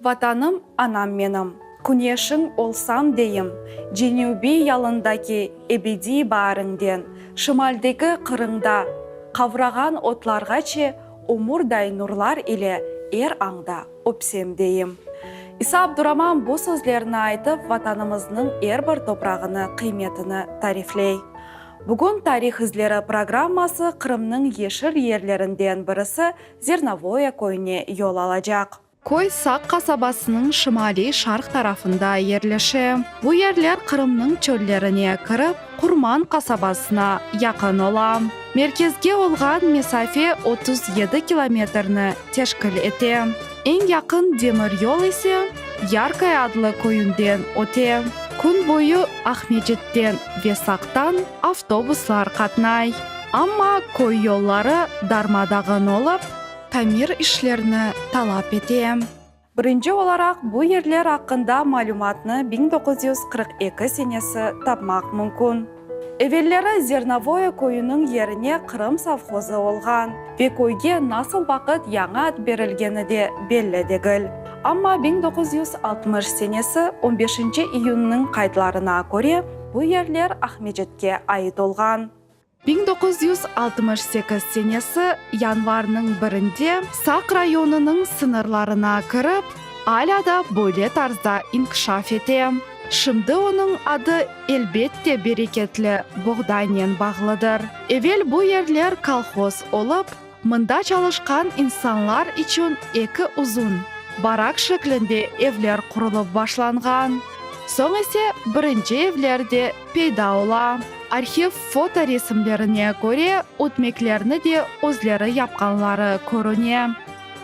Vatanım, anam menim, küneşiñ olsam deyim, Cenübiy yalındaki ebediy baariñden şimaldeki qırıñda qavrağan otlarğaçe ömürday nurlar ile er añda öpsem deyim. İsa Abduraman bu sözlerni aytıp, Vatanımıznıñ er bir toprağını qıymetini tarifley. Bugün Tarih izleri programması Qırımnıñ yeşil yerlerinden birisi Zernovoye köyüne yol alacaq. Köy Saq qasabasınıñ şimaliy-şarq tarafında yerleşe. Bu yerler Qırımnıñ çöllerine kirip, Qurman qasabasına yaqın ola. Merkezge olğan mesafe 37 kilometrni teşkil ete. Eñ yaqın demir yol ise Yarkoye adlı köyünden öte. Kün boyu Aqmescitten ve Saqtan avtobuslar qatnay. Amma köy yolları darma-dağın olıp, tamir işlerini talap ete. Birinci olaraq bu yerler aqqında malümatnı 1942 senesi tapmaq mümkün. Evelleri Zernovoye köyüniñ yerine Qırım sovhozı olğan ve köyge nasıl vaqıt yañı ad berilgeni de belli degil. Amma 1960 senesi on beşinci iyünniñ qaydlarına köre, bu yerler Aqmescitke ait olğan. 1968 senesi yanvarnıñ birinde Saq rayonınıñ sıñırlarına kirip, alâ da böyle tarzda inkişaf ete. Şimdi onıñ adı, elbette, bereketli boğdaynen bağlıdır. Evel bu yerler kolhoz olıp, mında çalışqan insanlar içün eki uzun, barak şeklinde evler qurulıp başlanğan. Soñ ise birinci evler de peyda ola. Arhiv fotoresimlerine köre, ötmeklerni de özleri yapqanları körüne.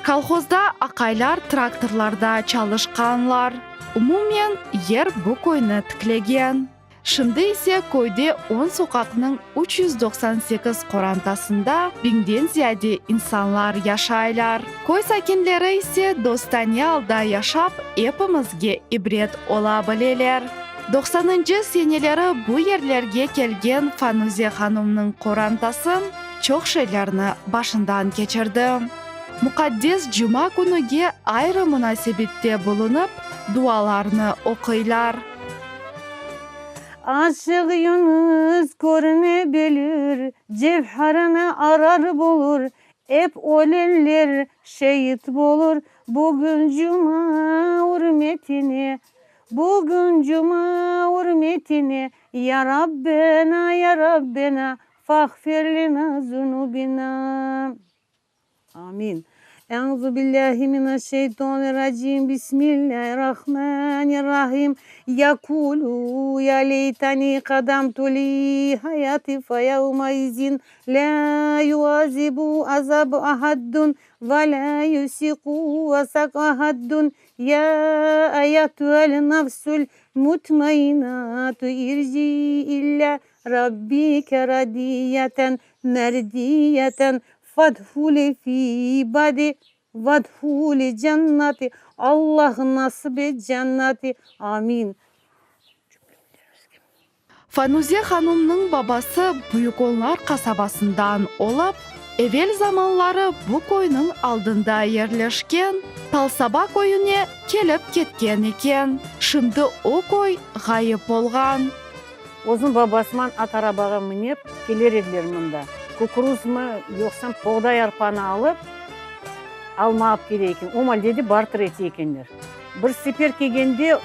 Kolhozda aqaylar traktorlarda çalışqanlar. Umumen, yer bu köyni tiklegen. Şimdi ise köyde on soqaqnıñ 398 qorantasında biñden ziyade insanlar yaşaylar. Köy sakinleri ise dostane alda yaşap, epimizge ibret ola bileler. Doqsanıncı seneleri bu yerlerge kelgen Fanuze hanımnıñ qorantası çoq şeylerni başından keçirdi. Muqaddes cuma künüge ayrı munasebette bulunıp, dualarnı oquylar. Aşıq Yunus körüne bilir, Cevherni arar bulur, Ep ölenler şeit bolur, Bugün cuma ürmetine, Bugün cuma ürmetine, Ya Rabbena, ya Rabbena, Fağfir lena zunubina. Amin. Euzu billahi mineşşeytanirracim, Bismillahirrahmanirrahim. Yekulu ya leytani qaddamtu li hayati feyevmeizin la yuazibu azabu ahaddun ve la yusiku vesaka ahaddun ya eyyatuhel nefsul mutmainatu irci'i ila rabbike radiyeten merdiyeten fedhuli fi ibadi vedhuli cennati Allah nasip et cennati amin. Fanuze hanımnıñ babası Büyük Onlar qasabasından olıp, evel zamanları bu köyniñ aldında yerleşken Talsaba köyüne kelip ketken eken. Şimdi o köy ğayıp olğan. Özüniñ babasıman at arabağa minip keler ediler mında. Kukuruzmı, yoqsam boğday arpanı alıp, alma alıp kele eken. O malde de barter ete ekenler. Bir sefer kelgende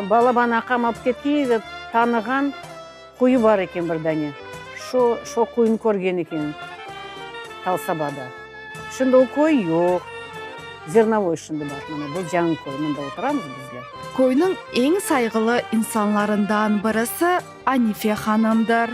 balaban aqam alıp ketken edi, tanığan quyu bar eken bir dane. Şo, şo quyunı körgen eken Talsabada. Şimdi o köy yoq. Zernovoy şimdi bar. Mana bu yañı köy, mında oturamız bizler. Köyniñ eñ sayğılı insanlarından birisi Anife hanımdır.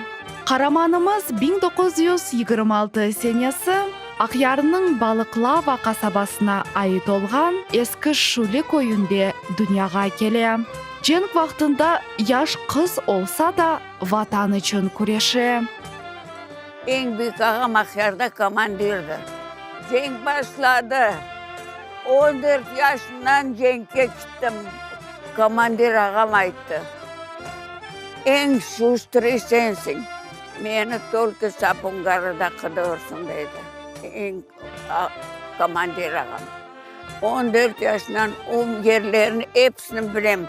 Qaramanımız 1926 senesi Aqyarnıñ Balıqlava qasabasına ait olğan Eski Şüli köyünde dünyağa kele. Cenk vaqtında yaş qız olsa da, Vatan içün küreşe. Eñ büyük ağam Aqyarda komandirdi. Cenk başladı. On dört yaşımdan cenkke kittim. Komandir ağam ayttı, Eñ şustrıy sensiñ, meni tolko Sapungarıda qıdırsıñ, dedi eñ komandir ağam. 14 yaşından o yerlerni episini bilem.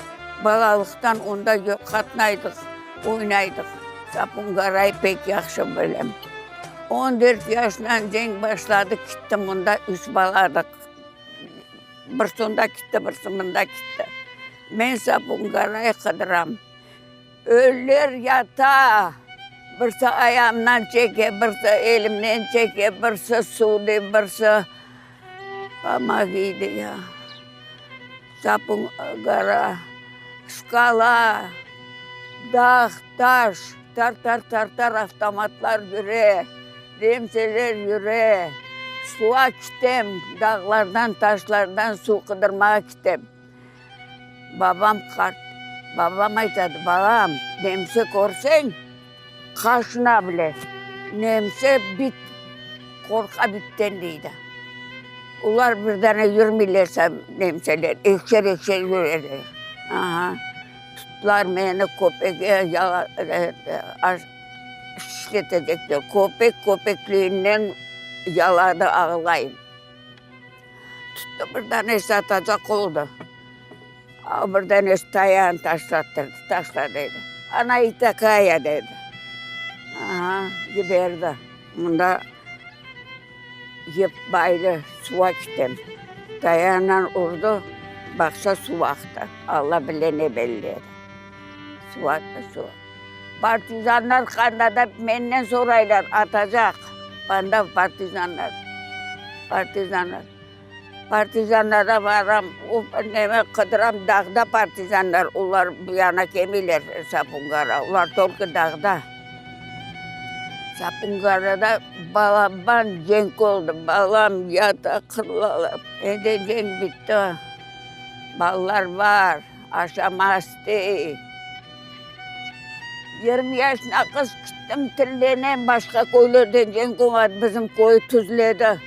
Balalıqtan onda qatnaydıq, oynaydıq. Sapun-Garay pek yahşı bilem. 14 yaşından cenk başladı, kittim onda, üç baladıq. Birisi onda kitti, birisi mında kitti. Men Sapun-Garay qıdıram. Ölüler yata, birisi ayağımdan çeke, birisi elimden çeke, birisi suv dey, birisi pomogi dey ya. Sapun gora, skala, dağ, taş, tar-tar-tar-tar avtomatlar yüre, nemseler yüre. Suva kitem, dağlardan, taşlardan suv qıdırmağa kitem. Babam qart, babam aytadı, Balam, nemse körseñ, qaşına bile, nemse bit, qorqa bitten, deydi. Olar bir dane yürmeyler, nemseler, ekişer-ekişer yüreler. Aha, tuttılar meni, köpege işletecekler. Köpek köpekliginden yaladı, ağlayım. Tuttı, bir danesi atacaq oldı. A bir danesi tayağını taşlattırdı, taşla dedi. Ana i takaya dedi. Aha, yiberdi. Mında yep baylı suva kitem. Tayağınan urdı, baqsa suv aqtı. Alla bile ne belli edi. Suv aqtı, suv. Partizanlar qanda da menden soraylar, atacaq. Anda partizanlar, partizanlar. Partizanlara baram, o neme qıdıram, dağda partizanlar, olar bu yana kelmeyler, Sapungara, olar tolko dağda. Sapungarada balaban cenk oldı, balam yata qırılalar. Endi cenk bitti, balalar bar, aşamaz dey. 20 yaşına qız kittim, tillenem, başqa köylerden cenk olmadı, bizim köy tüzledi.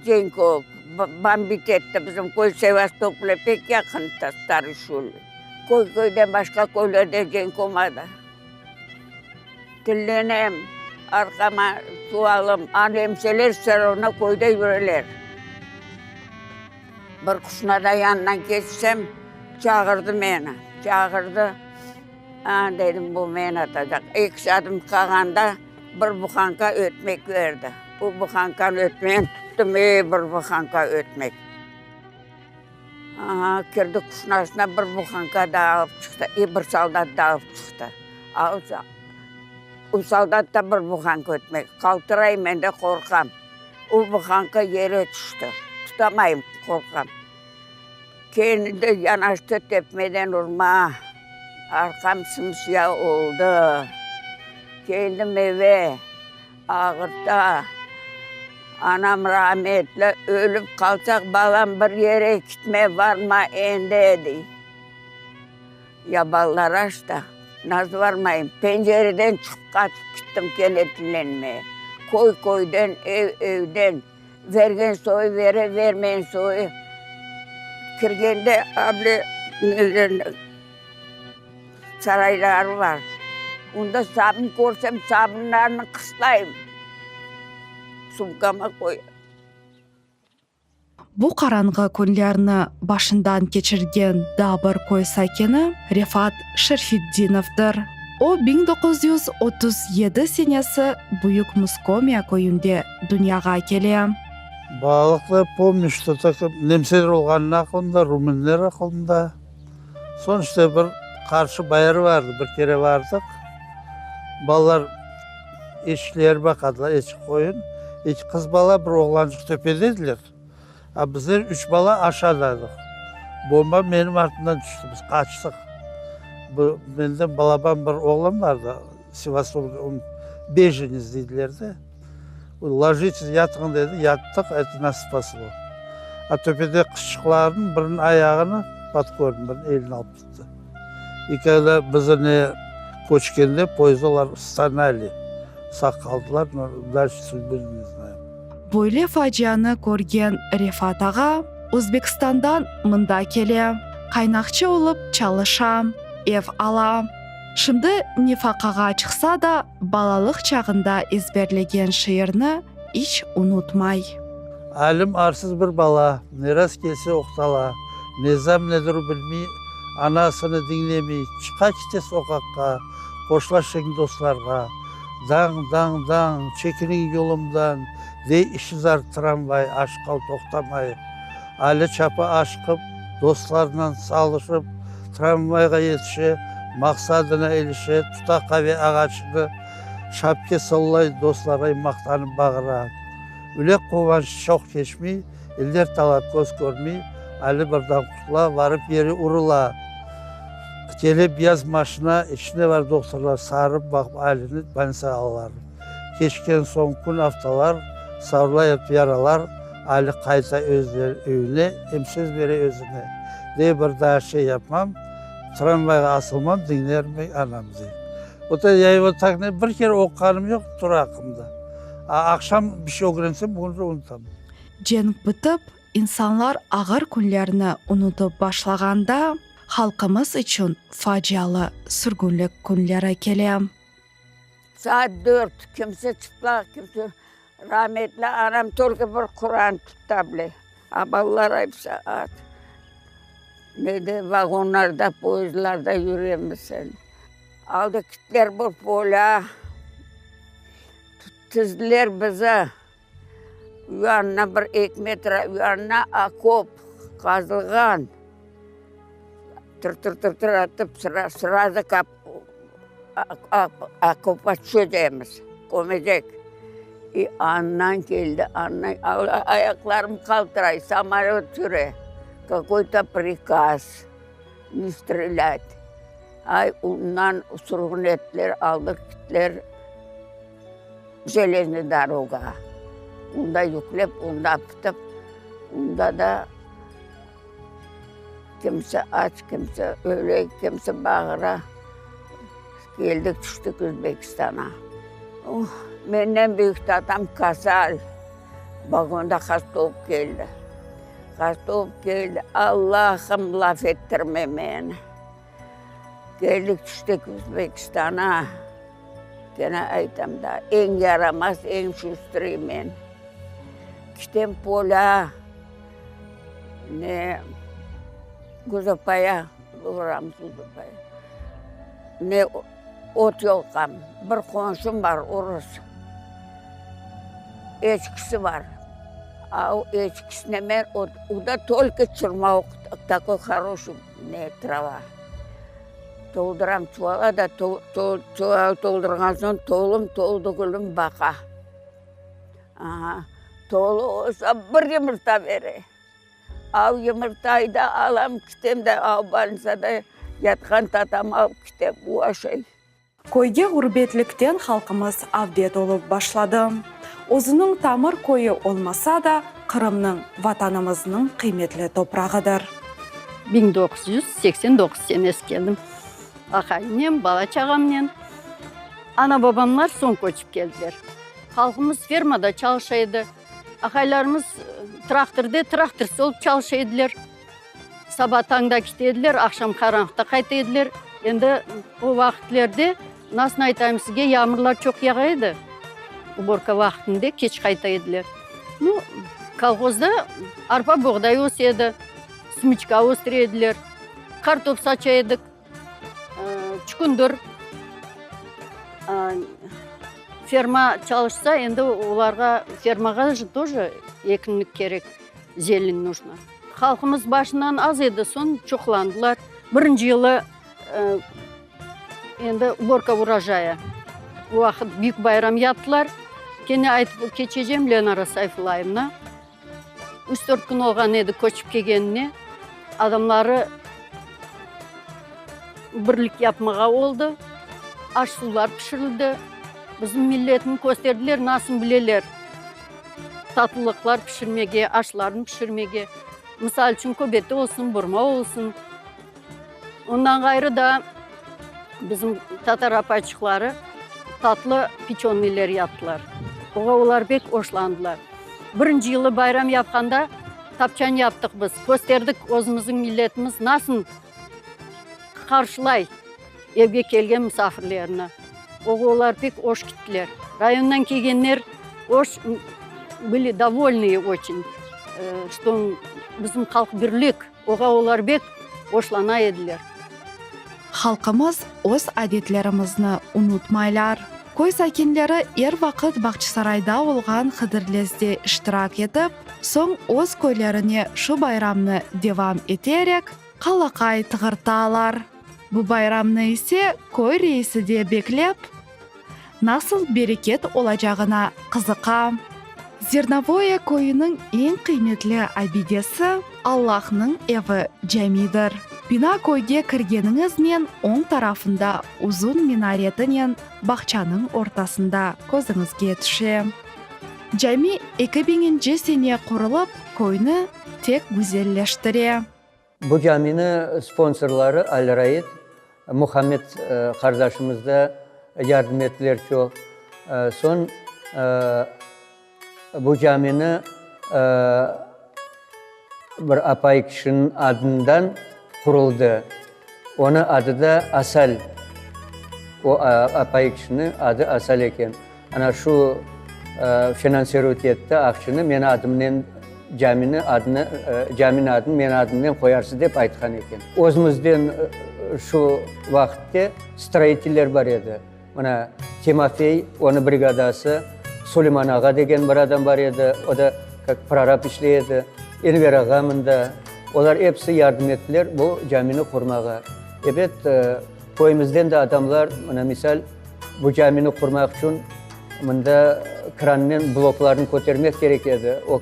Cenk olıp, bombit etti bizim köy, Sevastopolge pek yaqın Starıy Şüli. Köy köyden başqa köylerde cenk olmadı. Tillenem, arqama çuvalım, a nemseler vse ravno köyde yüreler. Bir quşnada yanından keçsem, çağırdı meni, çağırdı. A, dedim, bu meni atacaq. Eki adım qalğanda bir buhanka ötmek berdi. Bu buhankanı ötmegini tuttım, ey, bir buhanka ötmek. A, kirdi quşnasına bir buhanka daa alıp çıqtı, i bir soldat daa alıp çıqtı. O soldat da bir buhanka ötmek. Qaltırayım men de, qorqam. O buhanka yere tüşti. Tutamayım, qorqam. Kendi yanaştı tepmeden urma. Arqam sim-siya oldı. Keldim eve, ağırta. Anam rametli, ölip qalsaq, balam, bir yere kitme, varma endi, dey. Ya balalar aç da, nasıl varmayım? Pencereden çıqıp qaçıp kittim kene tilenmeye. Köy köyden, ev evden, vergen soyu vere, vermeyen soyu. Kirgende able nelerni, sarayları bar. Onda sabun körsem, sabunlarnı qıslayım, sumkama qoyam. Bu qaranğı künlerni başından keçirgen daa bir köy sakini Refat Şerfitdinovdır. O, 1937 senesi Büyük Muskomiya köyünde dünyağa kele. Balalıqta pomnü, çto tako nemseler olğanı aqılımda, rumınler aqılımda. Soñ işte bir qarşı bayır vardı, bir kere bardıq. Balalar eçkiler baqadılar, eçki qoyun. Eki qız bala, bir oğlançıq töpede ediler. A bizler üç bala aşağıda edik. Bomba menim artımdan tüşti, biz qaçtıq. Bu menden balaban bir oğlan bardı, Sevastopolda, bejenets deydiler de. Lojites, yatıñ dedi, yattıq, eto nas spaslo. A töpede qızçıqlarnıñ biriniñ ayağını pod korın, biriniñ elini alıp tuttı. I kogda bizi ne köçkende poyezdda olar stonali, sağ qaldılar, no dalşe sudbı ne znaem. Böyle facianı körgen Refat ağa Özbekistandan mında kele, qaynaqçı olıp çalışa, ev ala. Şimdi nefaqağa çıqsa da, balalıq çağında ezberlegen şiirni iç unutmay. Alim arsız bir bala, ne rast kelse oqtala, Nizam nedir bilmey, anasını diñlemey, Çıqa kete soqaqqa, qoşula şeñ dostlarğa. Dañ, dañ, dañ, çekiliñ yolumdan, dey işizar tramvay aşqal toqtamay. Ali çapa aşqıp, dostlarınan salışıp, tramvayğa yetişe, maqsadına ilişe, tuta qave ağaçını, şapke sollay, dostlarğa maqtanıp bağıra. Üle quvanç çoq keçmey, iller tala köz körmey, Ali birden qutula, varıp yere urula. Kele beyaz maşina, içinde bar dohtorlar, sarıp baqıp Alini bolnitsağa alalar. Keçken soñ kün aftalar, sarıla ep yaralar, Ali qayta özleri öyüne, em söz bere özüne, dey bir daa şey yapmam, tramvayğa asılmam, diñlermi anam, dey. Vot ya его tak ne bir kere oquğanım yoq tur aqqında. A aqşam bir şey ögrensem bugün de unutam. Cenk bitip, insanlar ağır künlerni unutıp başlağanda, halqımız içün facialı sürgünlik künleri kele. Saat dört, kimse çıplaq, kimse Rametli anam tolko bir Quran tuta bile. A balalar episi aç. Nede vagonlarda, poyezdlarda yüremiz. Aldı kitler bir polâ, tizdiler bizi. Yanına bir eki metre yanına okop qazılğan. Tır-tır-tır-tır atıp srazu okopqa tüşecekmiz, kömecek. İ andan keldi, andan, ayaqlarım qaltıray, samolöt yüre, kakoy-to prikaz, ne strelât. Ay, ondan sürgün ettiler, aldı kittiler jeleznıy dorogağa. Onda yüklep, onda apıtıp, onda da kimse aç, kimse öle, kimse bağıra. Keldik, tüştik Özbekistana. Oh, menden büyük tatam kasal, vagonda hasta olıp keldi. Hasta olıp keldi, Allahım, laf ettirme meni. Keldik, tüştik Özbekistana. Kene aytam da, eñ yaramaz, eñ şustrıy men. Kitem polâ, ne, Guzopaya, uramız Guzopaya. Ne, ot yolqam. Bir qonşum bar, orus. Eçkisi bar. A o eçkisine men ot, o da tolko çırmavuq, takoy horoşiy ne, trava. Tolduram çuvala da, çuval toldurğan soñ tolum, tolu degilmi baqa. Aha, tolu olsa bir yımırta bere. Av yımırtayı da alam kitem de, av bolnitsada yatqan tatam alıp kitem, o şey. Köyge ğurbetlikten halqımız avdet olıp başladı. Özüniñ tamır köyü olmasa da, Qırımnıñ, Vatanımıznıñ qıymetli toprağıdır. 1989 senesi keldim. Aqayımnen, bala-çağamnen. Ana-babamlar soñ köçip keldiler. Halqımız fermada çalışa edi. Aqaylarımız traktorda traktorcı olıp çalışa ediler. Saba tañda kete ediler, aqşam qaranlıqta qayta ediler. Endi o vaqıtlerde, nasıl aytayım sizge, yağmurlar çoq yağa edi. Uborka vaqtında keç qayta ediler. Nu, kolhozda arpa, boğday öse edi, smıçka östüre ediler, qartop saça edik, çükündir. Ferma çalışsa, endi olarğa, fermağa тоже ekinlik kerek, zelen nujna. Halqımız başından az edi, soñ çoqlandılar. Birinci yılı endi uborka urojaya, o vaqıt büyük bayram yaptılar. Kene aytıp keçecem, Lenara Sayfullayevna, üç-dört kün olğan edi köçip kelgenine, adamları birlik yapmağa oldı, aş-suvlar pişirildi. Bizim milletni kösterdiler, nasıl bileler. Tatlılıqlar pişirmege, aşlarnı pişirmege, misal içün, köbete olsun, burma olsun. Ondan ğayrı da bizim tatar apayçıqları tatlı piçonniler yaptılar. Oğa olar pek oşlandılar. Birinci yılı bayram yapqanda tapçan yaptıq biz, kösterdik özümizniñ milletimiz nasıl qarşılay evge kelgen musafirlerni. Oğa olar pek oş kittiler. Rayondan kelgenler oş. Были dovolnıye oçün, što bizim halq birlik, oğa olar bek oşlana ediler. Halqımız öz adetlerimizni unutmaylar. Köy sakinleri er vaqıt Bağçasarayda olğan Hıdırlezde iştirak etip, soñ öz köylerine şu bayramnı devam eterek, qalaqay tığırtalar. Bu bayramnı ise köy reisi de beklep, nasıl bereket olacağına qızıqa. Zernovoye köyüniñ eñ qıymetli abidesi, Allahnıñ evi, camidir. Bina köyge kirgeniñiznen oñ tarafında uzun minaretinen bağçanıñ ortasında közüñizge tüşe. Cami eki biñinci sene qurulıp, köyni tek güzelleştire. Bu camini sponsorları Al-Raid, Muhammed qardaşımız da yardım ettiler çoq. Soñ bu camini bir apay kişiniñ adından quruldı. Onıñ adı da Asal. O apay kişiniñ adı Asal eken. Ana şu finansirovat etti aqçını, meni adımnen camini adını, caminiñ adını meni adımnen qoyarsız dep aytqan eken. Özümizden şu vaqıtte stroitiller bar edi. Mına Timofey, onıñ brigadası, Suleyman ağa degen bir adam bar edi, o da kak prorab işley edi, Enver ağa mında. Olar episi yardım ettiler bu camini qurmağa. Ebet, köyümizden de adamlar, mına misal, Bu camini qurmaq içün mında krannen bloklarnı kötermek kerek edi. O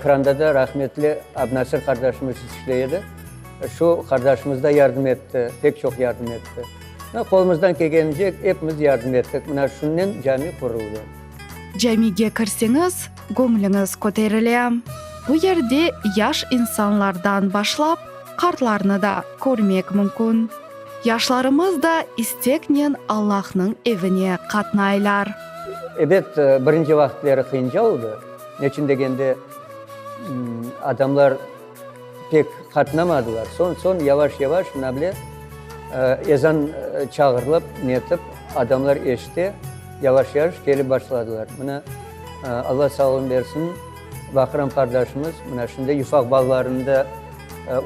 kranda da rahmetli Abnasır qardaşımız işley edi. Şu qardaşımız da yardım etti, pek çoq yardım etti. Qolumızdan kelgence epimiz yardım ettik. Mına şunen cami quruldı. Camige kirseñiz, göñlüñiz köterile. Bu yerde yaş insanlardan başlap, qartlarnı da körmek mümkün. Yaşlarımız da isteknen Allahnıñ evine qatnaylar. Ebet, birinci vaqıtları qıyınca oldı. Neçün degende, adamlar pek qatnamadılar. Soñ-soñ, yavaş-yavaş, mına bile, ezan çağırılıp, netip, adamlar eşite, yavaş-yavaş kelip başladılar. Mına, Alla sağlığını bersin, Bahram qardaşımız, mına şimdi yufaq balalarını da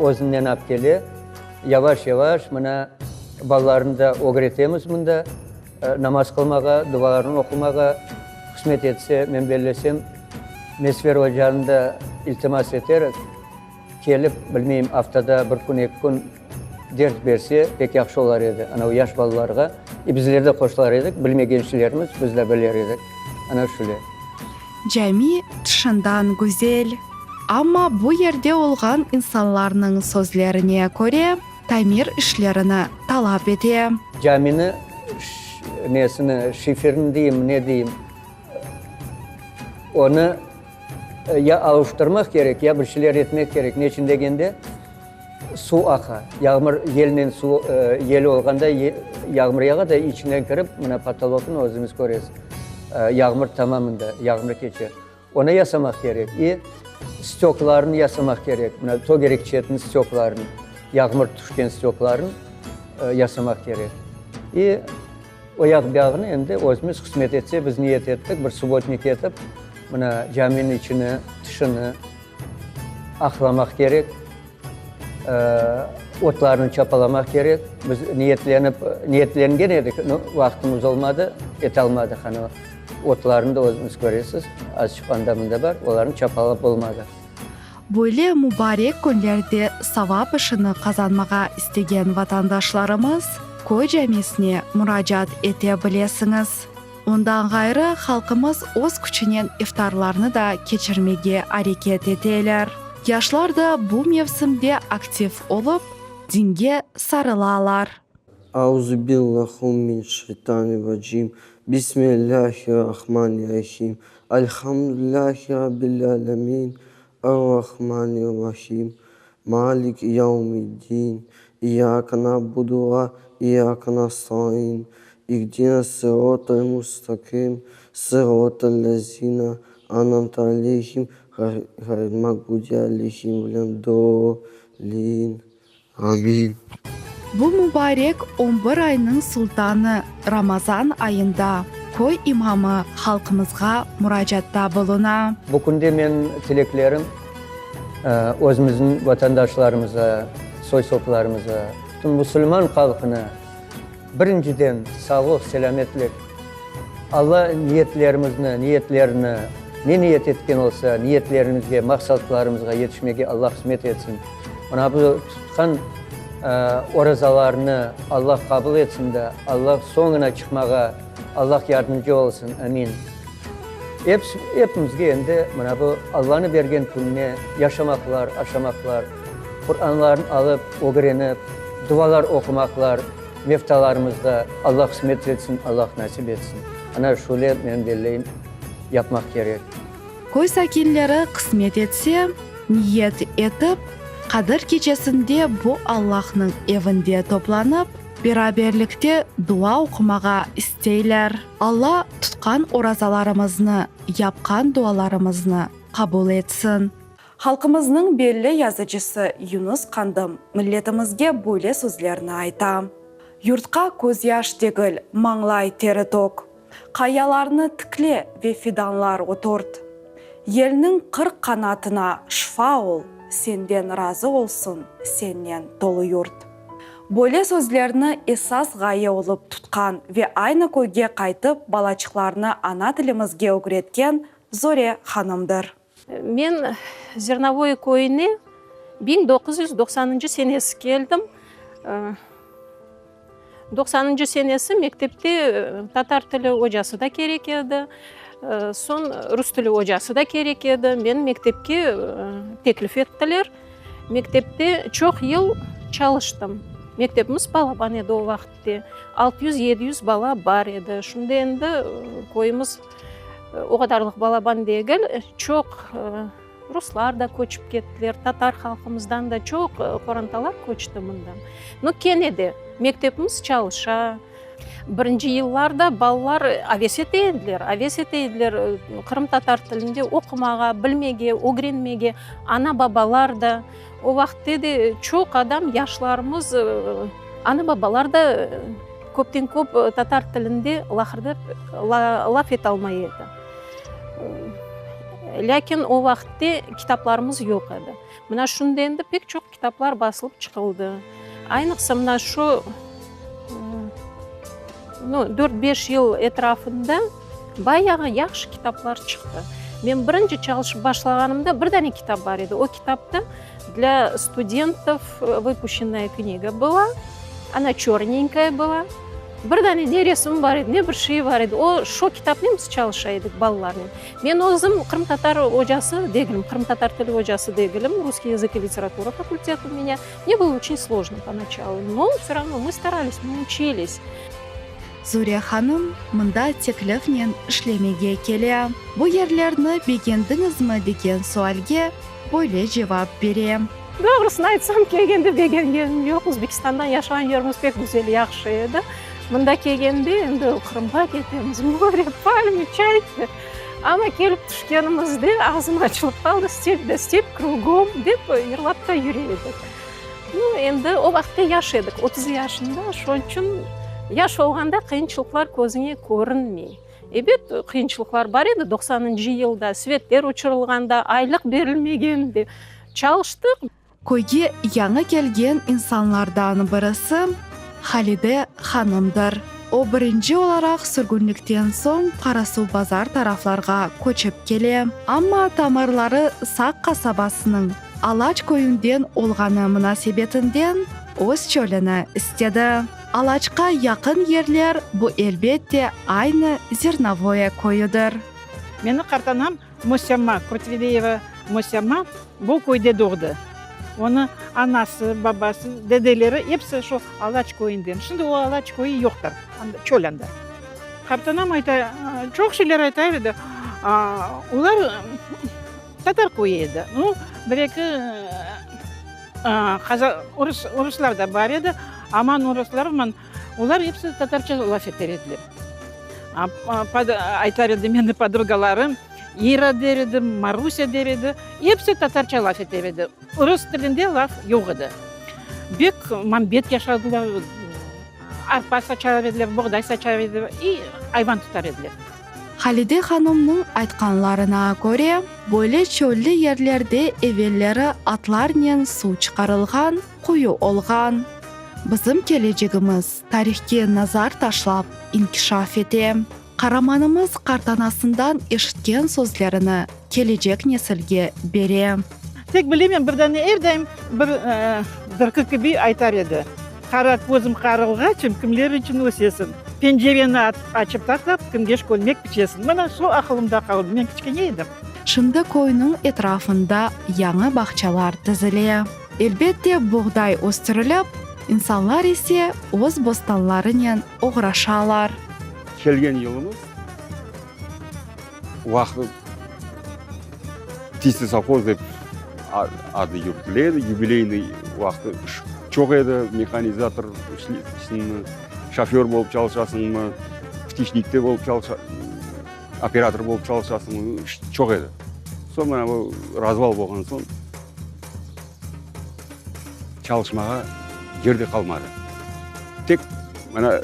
özünden ap kele. Yavaş-yavaş mına balalarnı da ögretemiz mında namaz qılmağa, dualarnı oqumağa. Qısmet etse, men bellesem, Mesfer ocanı da iltimas eterik, kelip, bilmeyim, aftada bir kün, eki kün ders berse, pek yahşı olar edi. Ana o yaş balalarğa, i bizler de qoşular edik, bilmegen şeylerimiz biz de biler edik. Ana şöyle. Cami tışından güzel. Amma bu yerde olğan insanlarnıñ sözlerine köre, tamir işlerini talap ete. Camini nesini, şiferini deyim, ne deyim, onı ya avuştırmaq kerek, ya bir şeyler etmek kerek. Neçün degende, suv aqa, yağmur, yelnen suv, yel olğanda yağmur yağa da, içinden kirip, mına potoloknı özüñiz köresiz, yağmur tamamında, yağmur keçe. Onı yasamaq kerek. İ stöklarnı yasamaq kerek. Mına tögerek çetniñ stöklarını, yağmur tüşken stöklarını yasamaq kerek. İ o yaq-bu yağını endi özümiz qısmet etse, biz niyet ettik, bir subbotnik etip, mına caminiñ içini, tışını aqlamaq kerek, otlarnı çapalamaq kerek. Biz niyetlenip, niyetlengen edik, no vaqtımız olmadı, etalmadıq. Ana Otlarnı da özüñiz köresiz, azçıq anda-mında bar, olarnı çapalap olmadı. Böyle mubarek künlerde savap işini qazanmağa istegen vatandaşlarımız köy camisine muracaat ete bilesiñiz. Ondan ğayrı, halqımız öz küçünen iftarlarnı da keçirmege areket eteler. Yaşlar da bu mevsimde aktiv olıp, dinge sarılalar. Auzubillahumineşşeytanirracim, Bismillahirrahmanirrahim, Elhamdülillahi Rabbil alemin, Errahmanirrahim, Maliki yevmiddin, İyyake na'budu ve iyyake nestaîn, İhdina sıratal mustaqim, sıratal lezîne an'amte aleyhim, ğayril mağdubi aleyhim veled-dâllin. Amin. Bu mubarek on bir aynıñ sultanı Ramazan ayında. Köy imamı halqımızğa muracaatta buluna. Bu künde menim tileklerim, özümizniñ vatandaşlarımıza, soy-soplarımıza, bütün musulman halqına, birinciden, sağlıq, selâmetlik, Alla niyetlerimizni, niyetlerini, ne niyet etken olsa, niyetlerimizge, maqsatlarımızğa yetişmege Alla qısmet etsin. Mına bu tutqan orazalarnı Alla qabul etsin de, Alla soñuna çıqmağa Alla yardımcı olsun. Amin. Episi, epimizge endi mına bu Allanı bergen kününe yaşamaqlar, aşamaqlar, Quranlarnı alıp, ögrenip, dualar oqumaqlar mevtalarımızğa Alla qısmet etsin, Alla nasip etsin. Ana şöyle men belleyim, yapmaq kerek. Köy sakinleri qısmet etse, niyet etip, Qadir gecesinde bu Allahnıñ evinde toplanıp, beraberlikte dua oqumağa isteyler. Alla tutqan orazalarımıznı, yapqan dualarımıznı qabul etsin. Halqımıznıñ belli yazıcısı Yunus Qandım milletimizge böyle sözlerni ayta, Yurtqa közyaş degil, mañlay teri tök. Qayalarnı tikle ve fidanlar oturt. Yelniñ 40 qanatına şifa ol, senden razı olsun sennen tolu yurt. Böyle sözlerni esas ğaye olıp tutqan ve aynı köyge qaytıp balaçıqlarnı ana tilimizge ögretken Zore hanımdır. Men Zernovoye köyüne 1990-ncı senesi keldim. Doqsanıncı senesi mektepte tatar tili ocası da kerek edi, soñ rus tili ocası da kerek edi. Meni mektepke teklif ettiler. Mektepte çoq yıl çalıştım. Mektepimiz balaban edi o vaqıtte, 600-700 bala bar edi. Şimdi endi köyümiz o qadarlıq balaban degil, çoq Ruslar da köçip kettiler, tatar halqımızdan da çoq qorantalar köçti mından. No, kene de mektepimiz çalışa. Birinci yıllarda balalar aves ete ediler, aves ete ediler qırımtatar tilinde oqumağa, bilmege, ögrenmege. Ana-babalar da. O vaqıtte de çoq adam, yaşlarımız, ana-babalar da köpten-köp tatar tilinde laqırdı, laf etalmay edi. Lâkin o vaqıtte kitaplarımız yoq edi. Mına şunda endi pek çoq kitaplar basılıp çıqıldı. Aynıqsa mına şu, nu, dört-beş yıl etrafında bayağı yahşı kitaplar çıqtı. Men birinci çalışıp başlağanımda bir dane kitap bar edi. O kitapta Dlâ studentov vıpuşennaya kniga была, ona çörnenkaya была. Bir dane ne resimi bar edi, ne bir şeyi bar edi. O, şo kitapnen biz çalışa edik balalarnen. Men özüm qırımtatar ocası degilim, qırımtatar tili ocası degilim, russkiy yazık i literatura fakultet u menya. Mne bylo oçen slojno ponaçalu, no vse ravno mı starались, mı uçilis. Zure hanım mında teklifnen işlemege kele. Bu yerlerni begendiñizmi degen sualge böyle cevap bere. Doğrusını aytsam, kelgende begengenim yoq. Özbekistandan yaşağan yerimiz pek güzel, yahşı edi. Mında kelgende endi Qırımğa ketemiz, more, palmi, çay. Amma kelip tüşkenimizde ağzım açılıp qaldı, step da step krugom dep yırlap ta yüre edik. Nu, endi o vaqıtta yaş edik, 30 yaşında, şonıñ içün yaş olğanda qıyınçılıqlar közüñe körünmey. Ebet, qıyınçılıqlar bar edi, doqsanıncı yılda svetler uçurılğanda, aylıq berilmegende çalıştıq. Köyge yañı kelgen insanlardan birisi Halide hanımdır. O, birinci olaraq sürgünlikten soñ Qarasuvbazar taraflarğa köçip kele. Amma tamırları Saq qasabasınıñ Alaç köyünden olğanı munasebetinden öz çölüni istedi. Alaçqa yaqın yerler, bu, elbette, aynı Zernovoye köyüdir. Meni qartanam Mosyamma, Kurtveliyeva Mosyamma bu köyde doğdı. Onı anası, babası, dedeleri episi şu Alaç köyünden. Şimdi o Alaç köyü yoqtır, anda, çöl anda. Qartanam ayta, çoq şeyler ayta edi. Olar tatar köyü edi. Nu, bir-eki Orus, oruslar da bar edi, aman oruslarman, olar episi tatarca laf eter ediler. Aytar edi meni podrugalarım, İra der edi, Marusya der edi, episi tatarca laf eter edi, orus tilinde laf yoq edi. Bek mambet yaşadılar. Arpa saçar ediler, boğday saçar ediler i ayvan tutar ediler. Halide hanımnıñ aytqanlarına köre, böyle çöllü yerlerde evelleri atlarnen suv çıqarılğan quyu olğan. Bizim kelecegimiz tarihke nazar taşlap inkişaf ete. Qaramanımız qartanasından eşitken sözlerini kelecek nesilge bere. Tek bilemen, bir dane er daim bir dırqı kibi aytar edi, Qara közüm qarılğaçım, kimler içün ösesiñ? Pencereni açıp taşlap, kimge kölmek piçesiñ? Mına şu aqılımda qaldı, men kiçkene edim. Şimdi köyniñ etrafında yañı bağçalar tizile. Elbette, buğday östürilip, insanlar ise öz bostanlarınen oğraşalar. Kelgen yılımız vaqtı Tisi sovhoz dep adı yürütüle edi, yubileynıy vaqtı iş çoq edi, mehanizator işleysiñmi, şoför bolıp çalışasıñmı, ptiçnikte bolıp çalışa, operator bolıp çalışasıñmı, iş çoq edi. Soñ mana bu razval bolğan soñ Çalışmağa yer de qalmadı. Tek mana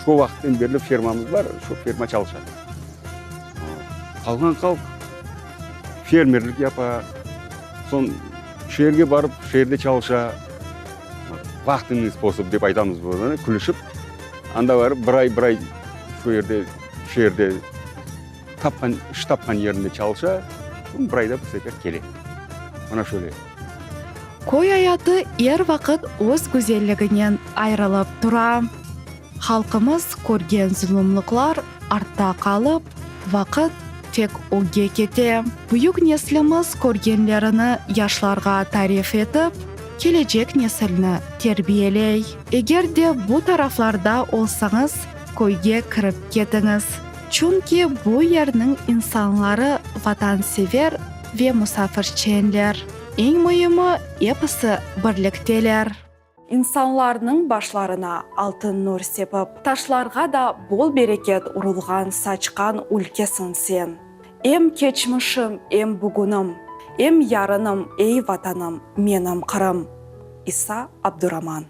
şu vaqıttan berli fermamız bar, şu ferma çalışa. Qalğan halq fermerlik yapa, soñ şeerge barıp, şeerde çalışa. Vahtenıy sposob dep aytamız bunı, külüşip. Anda barıp bir ay, bir ay şu yerde, şeerde tapqan, iş tapqan yerinde çalışa, soñ bir ayda bir sefer kele. Mana şöyle. Köy ayatı er vaqıt öz güzelliginen ayırılıp tura. Halqımız körgen zulumlıqlar artta qalıp, vaqıt tek ögge kete. Büyük neslimiz körgenlerini yaşlarğa tarif etip, kelecek nesilni terbiyeley. Eger de bu taraflarda olsañız, köyge kirip ketiñiz. Çünki bu yerniñ insanları vatansever ve musafirçenler. Eñ müimi, episi birlikteler. İnsanlarnıñ başlarına altın nur sepip, taşlarğa da bol bereket urulğan saçqan ülkesiñ sen. Em keçmişim, em bugünim, em yarınım, ey Vatanım, menim Qırım. İsa Abduraman.